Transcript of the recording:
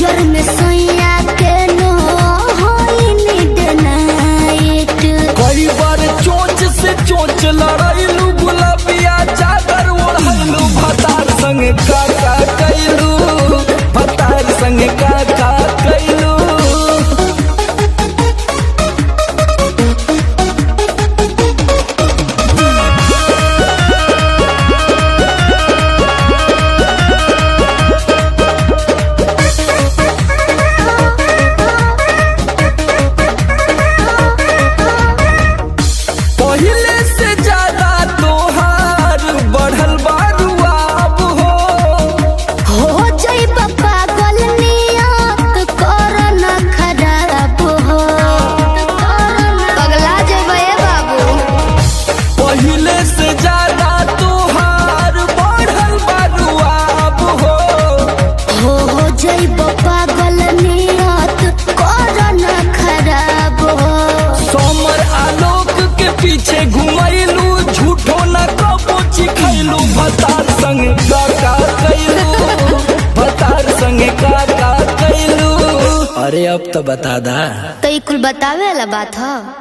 नजर में सैया के नो होई नीड नाइट। कई बार चोंच से चोंच लड़ैलू, गुलाबिया चादर ओढ़ैलू, भतार संग काका कैलू, भतार संग काका कैलू। पहिले से ज्यादा तोहार बढ़ल बारुआब हो। हो जाई पागल नियत कर ना खराब हो। पगला जेबै बाबू। पहिले से ज्यादा तोहार बढ़ल बारुआब हो। हो जाई पागल नियत कर ना खराब हो। सोमर आलोक के पीछे घुमैलू, झूठो न कबो चिखैलू, भतार संग काका कैलू, भतार संग काका कैलू। अरे अब तो बता दा। तो ई कुल बतावे वाला बात ह।